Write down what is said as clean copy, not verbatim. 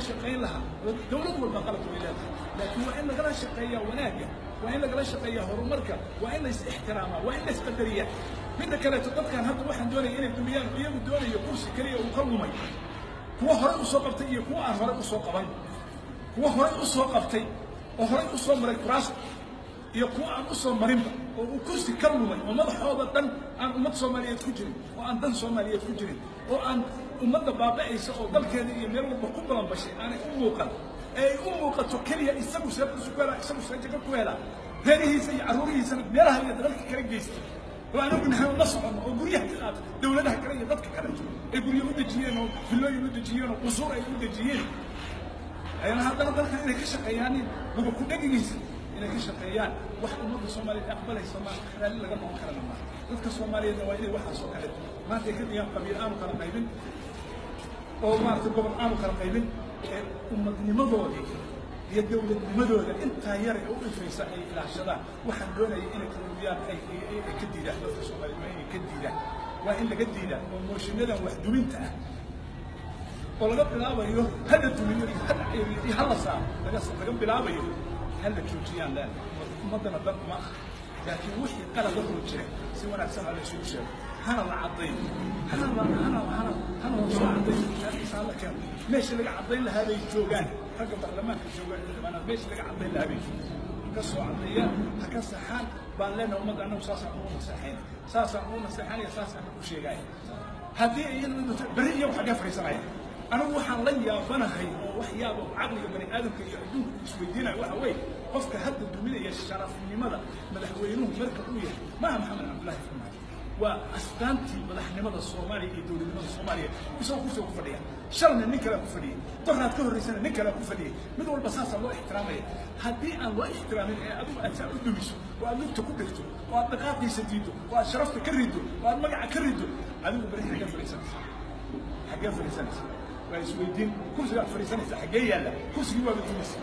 shaqayn lahaa. Dowlad walba qalad way leedahay, laakiin waa in lagala shaqeeyaa wanaagga, waa in lagala shaqeeyaa horumarka, waa in la is ixtiraamaa, waa in la isqadariyaa. Midda kaleeto, dadkan hadda waxaan doonaya inay dumiyaan, iyagu doonayo kursi keliya uu ka lumay, kuwa horey usoo qabtay iyo kuwa aan horey usoo qaban, kuwa horey usoo qabtay oo horey usoo maray kuraasta iyo kuwa aan usoo marinba oo uu kursi ka lumay, oo madaxooda dhan aan ummad Soomaaliyeed ku jirin, oo aan dan Soomaaliyeed ku jirin, oo aan ummadda baaba'aysa oo dalkeeda iyo meel walba ku balanbashay aanay u muuqan, ee ay u muuqato keliya isagu see kursi ku helaa, isagu see jago ku helaa, reerihiisa iyo carruurihiisana meelaha iyo dalalka kala geysta, oo aan ognahay oo la soconno, oo guryaha ka qaato dowladaha kale iyo dadka kale ay guryo u dejiyeen oo villooyin u dejiyeen oo qusuur ay u dejiyeen, ayana haddana dalkan inay ka shaqeeyaan, luga ku dhegigiisa inay ka shaqeeyaan, wax ummadda Soomaaliyeed aqbalaysa ma raalli laga noqon karana maaha. Dadka Soomaaliyeedna waa inay waxaas oo kale maanta ay ka dhigaan qabiil aanu kala qaybin oo maaragtay gobol aanu kala qaybin, ee ummadnimadoodii iyo dowladnimadooda intaa yar ee u ifaysa ay ilaashadaan. Waxaan doonaya inay kulmiyaan ay ka diidaan. Dadka Soomaaliyeed waa inay ka diidaan, waa in laga diidaa oo mooshiinadan wax duminta ah oo laga bilaabayo hala dumiyo iyo hala ceyriyo iyo hala saaro laga bilaabayo hala joojiyaan. Leen ummaddana dan uma ah, laakiin wixii qalada oo jira si wanaagsan ha la isugu sheego, hana la caddayn, hana la hana hana hana la soo caddayn, sharciisa hala keeno. Meesha laga caddayn lahaa bay joogaan ragga baarlamaanka jooga, xildhibaanada meesha laga caddayn lahaa bay joogaan, ka soo caddeeyaan, ha ka saxaan baan leenahay. Ummadda annagu saasaan ugu naseexayna, saasaan ugu naseexanaya, saasaan u sheegaya. Haddii iyadu berri iyagu xaggee fadhiisanaya? Anigu waxaan la yaabanahay oo wax yaaba oo caqliga bani aadamka iyo adduunka isweydiinaya waxa weeye, qofka hadda duminaya sharafnimada madaxweynuhu marka uu yahay maaha Maxamed Cabdullaahi Farmaajo, waa astaantii madaxnimada Soomaaliya iyo dowladnimada Soomaaliya. Isagoo kursiga ku fadhiya, shalna nin kalea ku fadhiyay, doraad ka horraysana nin kalea ku fadhiyay, mid walba saasaa loo ixtiraamaya. Haddii aan loo ixtiraamin ee adigu aad saa u dumiso oo aad lugta ku dhigto oo aad dhaqaaqiisa diiddo oo aad sharafta ka riddo oo aad magaca ka riddo, adigu beri xaggee fadhiisanaysa? Xaggee fadhiisanaysa? Waa isweydiin. Kursigaad fadhiisanaysa xaggee yaalla? Kursigii waaba dumisay.